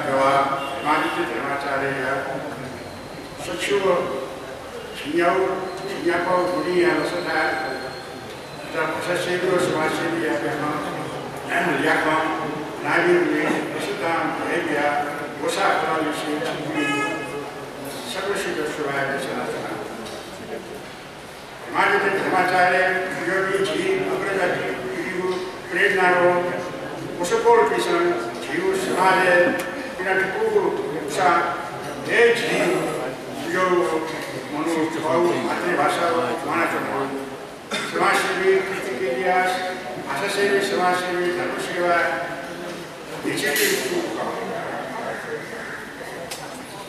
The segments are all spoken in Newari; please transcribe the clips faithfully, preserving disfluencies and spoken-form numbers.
व्यवहार धर्मादित्य धर्माचार्यया सच्छि व झिंन्यागू, झिंन्यापौ गुलिंया लसताय् तथा भाषासेवी व समाजसेवीया ल्याखं, ल्याखं नाभिगुलिं असुतां भय् बियाः ग्वसाः कलाः लिसें छिकपिं सकलसित सुभाय् देछानाच्वना। धर्मादित्य धर्माचार्य थज्याःपिं झी अग्रजापिनिगु प्रेरणा व वसपोलपिन्सं झीगु समाजय् पिना थकूगु उत्साह हे झी थज्याःगु मनू थःगु मातृभाषा म्वानाच्वना। समाजसेवी कृतिक इलियास, भाषासेवी, समाजसेवी धर्मसेवा, न्हिच्छि ति खः।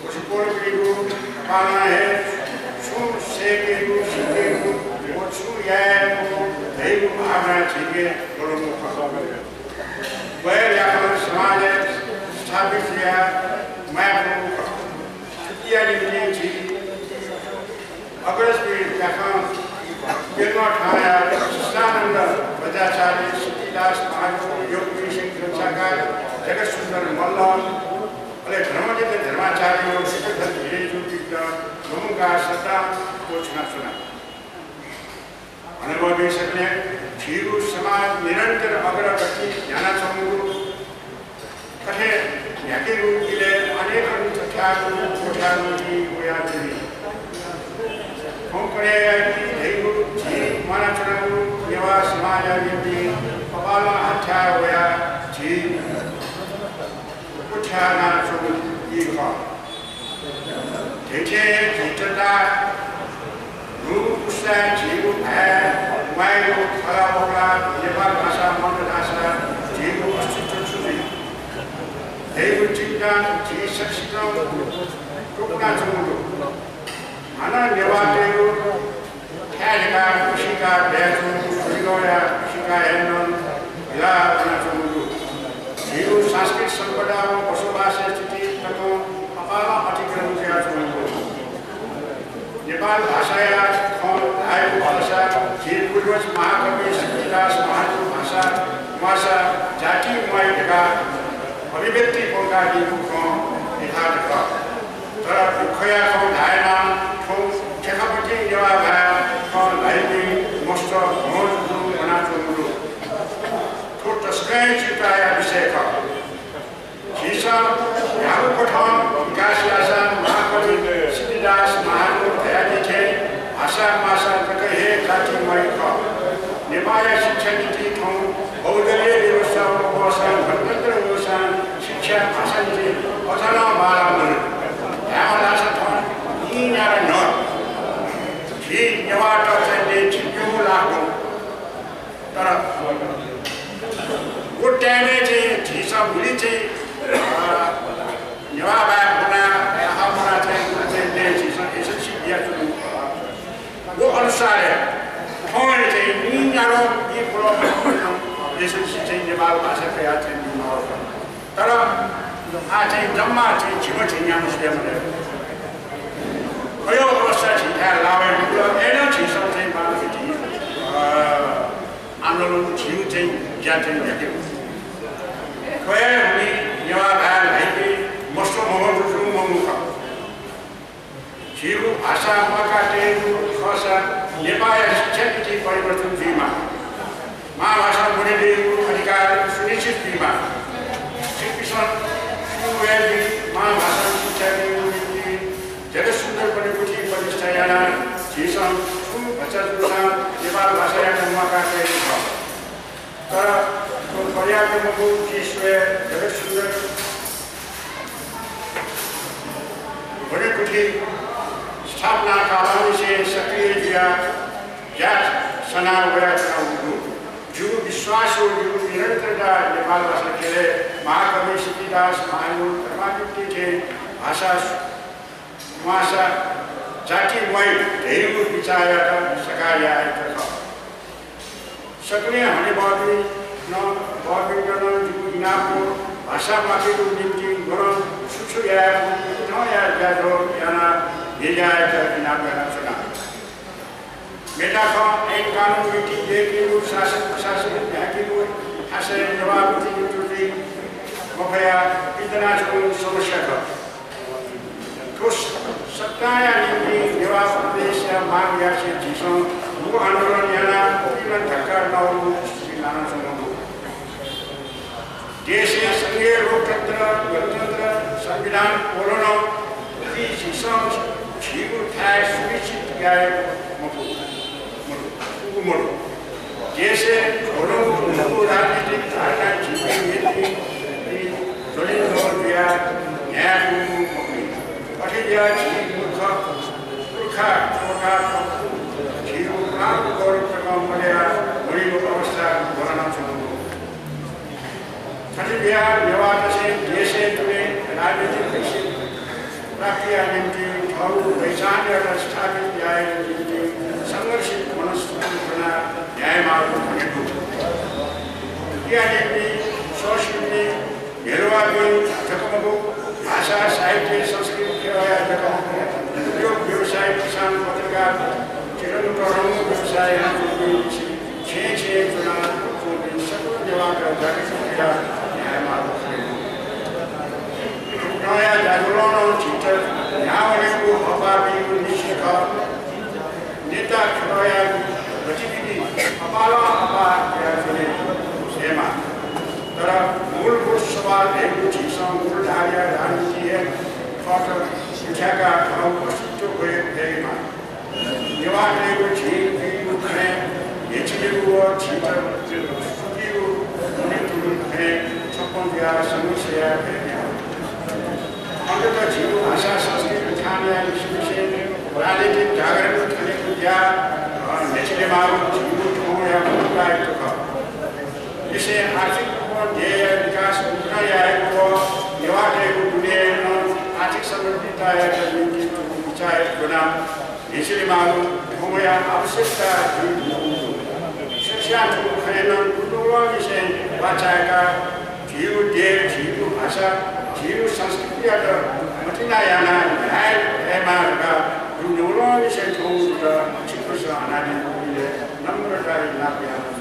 वसपोलपिनिगु कपालं हे छुं सय्केगु, सिकेगु व छुं यायेगु धइगु भावना झीके ब्वलंगु खः। व हे ल्याखं समाजय् स्थापित जुयाः म्वायेगु खः। थुकिया निंतिं झी अग्रजपिं ल्याखं यक्व थौंया सच्चिदानन्द बज्राचार्य, सिद्धिदास महाजन, योगवीर सिंह ग्रन्थकार, जगत सुन्दर मल्ल, अले धर्मादित्य धर्माचार्य व सिद्धधर धिरे जुपिन्त नमुंकाः श्रद्धा क्वछुनाच्वना। हनेबहःपिं सकलें झीगु समाज निरन्तर अग्रगति यानाच्वंगु, थथे न्ह्याकेगु इलय् अनेकं थथ्याःगु क्वथ्याःगु ई वयाच्वनी। थौंकन्हय् धइगु झी म्वानाच्वनागु नेवाः समाजया निंतिं कपालं हाथ्याः वयाः झी क्वथ्यानाच्वंगु ई खः। थथे झीत ला न्हूगु पुस्ताय् झीगु भाय् म्वायेगु खला वखला नेपाल भाषा मन्त धाःसा झीगु अस्तित्व छु जुइ? धइगु चिन्ता झी सकसितं क्वपुनाच्वंगु दु। हानं नेवाःतय्गु थाय् धकाः कुसिका दयाच्वंगु गुइगंया कुसिका हे नं हिला वनाच्वंगु दु। झीगु सांस्कृतिक सम्पदा व बसोबासया स्थिति तकं कपालं अतिक्रमण जुयाच्वंगु दु। नेपाल भाषाया खँ धायेगु खःसा झी पूर्वज महाकवि सिद्धिदास महाजन भाषा म्वाःसा जाति म्वाइ धकाः अभिव्यक्ति ब्वंकादीगु खँ यथार्थ खः। तर दुःखया खँ धायेना थौं थेखापतिं नेवाः भाय् खँ ल्हाइपिं मस्त म्हो जुजुं वनाच्वंगु दु। थ्व तसकं चिन्ताया विषय खः। झीसं न्ह्यागु कथं विकास याःसा महाकवि सिद्धिदास महाजनं धयादी थें भाषा म्वाःसा जक हे जाति म्वाइ खः। नेपाःया शिक्षा नीति थौं बहुदलीय व्यवस्था वःसां, गणतन्त्र वःसां शिक्षा भाषा नीति अझ नं बांलाः मजू। धायेमाल धाःसा थौं नीन्यादँ न्हः। झी नेवाःत चाहिँ दँय् छिप्यंगू लाख दु। तर व time-य् चाहिँ झीसं गुलि चाहिँ, अ, नेवाः भाय् ब्वना, आखः ब्वना चाहिँ गुलि चाहिँ दँय् झीसं एसएलसी बियाच्वनागु खः। व अनुसारय् थौंया चाहिँ नीन्यादँ ई पुलांम्ह एसएलसी चाहिँ नेपाल भाषा कयाः चाहिँ ब्यूम्ह खः। तर आः चाहिँ जम्मा चाहिँ झिम्ह झिंन्याम्ह स्वये मते। थ्व अवस्था झीथाय् लाः वयेधुंकल। अय्नं झीसं चाहिँ बांलाक झी, अ, आन्दोलन, झीगु चाहिँ ज्या चाहिँ न्ह्याकेगु। थ्व हे हुनिं नेवाः भाय् ल्हाइपिं मस्त म्हो जुजुं वंगु खः। झीगु भाषा म्वाकातयेगु खःसा नेपाःया शिक्षा नीति परिवर्तन जुइमाः। मांभाषा ब्वनेदयेगु अधिकार सुनिश्चित जुइमाः। छिकपिन्सं स्कूलय् मांभाषां शिक्षा बीगु निंतिं जगत सुन्दर बनेगुथि प्रतिष्ठा यानाः झीसं छुं भचा जूसां नेपाल भाषायात म्वाकातयेगु खः। तर थ्व पर्याप्त मखु। झी स्वये, जगत सुन्दर बनेगुथि स्थापना कालंनिसें सक्रिय जुयाः ज्या सना वयाच्वनागु दु। जिगु विश्वास व जिगु निरन्तरता नेपाल भाषा ख्यलय् महाकवि सिद्धिदास महाजनं धर्मादित्य थें भाषा म्वाःसा जाति म्वाइ धइगु बिचाःयात सकार यायेत खः। सकलें हनेबहःपिं नं, बहःपिन्त नं जिगु इनाप व भाषा म्वाकेगु निंतिं गनं छु छु यायेगु, उकथंया ज्याझ्वः यानाः न्ह्यज्यायेत इनाप यानाच्वना। मेटाखँ, ऐन कानुन नीति, दयेकेगु, शासन प्रशासन न्ह्याकेगु थासय् नेवाः प्रतिनिधित्व जुइ। मफया पिदनाच्वंगु समस्या खः। थ्व सत्ताया निंतिं नेवाः प्रदेशया माग यासें झीसं गुगु आन्दोलन याना, उकिं नं धक्का नवःगु स्थिति लानाच्वंगु दु। देशय् संघीय लोकतन्त्र, गणतन्त्र, संविधान क्वलं नं झीसं झीगु थाय् सुनिश्चित याये मफु, मदु, मदु। देशय् न्हूगु राजनीतिक धारणा झीपिं ज्वलिंज्वल जुयाः न्ह्याये मफुनि। अथे जुयाः झी पुर्खा, पुर्खा, पुर्खा, झीगु प्राण गौरव तकं मदयाः मदीगु अवस्था वनाच्वंगु दु। थथे जुयाः नेवाःतय्सं देशय् दुने राजनीतिक विकसित प्राप्तिया निंतिं थःगु पहिचानयात स्थापित यायेगु निंतिं संघर्षित मनस्थिति ज्वनाः न्ह्यायेमाःगु खनेदु। या निंतिं स्वसितिनि नेवाःपिं जक मखु, भाषा, साहित्य, संस्कृति, खेलया जक मखु, उद्योग, व्यवसाय, किसान, पत्रकार, चिकन तःधंगु व्यवसाय यानाच्वंपिं छेँय् छेँय् च्वनाच्वंपिं सकल नेवाःत जागृत जुयाः न्ह्यायेमाःगु खनेदु। थुकथंया जाजलं नं झीत न्ह्यावनेगु हःपाः बीगु निश्चित खः। नेता खेलया गतिविधि अपालं अपाः जुयाच्वने दयेमाः। तर मूलभूत सवाल धइगु झीसं मूलधारया राजनीति हे थःत गुथ्याकाः थःगु अस्तित्व ब्वये फयेमाः। नेवाःतय्गु झी जुइगु खँय् न्ह्यचिलेगु व झीत सुकीगु मनूतय्गु खँय् छप्पँ जुयाः संघर्ष याये फयेमाः। अन्ततः झीगु भाषा संस्कृति उत्थानया निसें राजनीतिक जागरण थनेगु ज्या, अ, न्ह्यचिलेमाःगु झीगु थौंया मूल दायित्व खः। देशय् आर्थिक रूपं ध्येय विकास उग्र यायेगु व नेवाःतय्गु दुने नं आर्थिक समृद्धितायात निंतिं तुं बिचाः ज्वनाः न्ह्यचिलेमाःगु थौंया आवश्यकता जुइ धुंकूगु दु। सकसियां थुगु खँय् नं दुनुगलंनिसें वाः चाय्काः झीगु देय्, झीगु भाषा, झीगु संस्कृतियात मतिना यानाः न्ह्याये फयेमाः धकाः दुनुगलंनिसें थौं जितः छिकपिन्सं हनादीगु इलय् नम्रताया इनाप याना।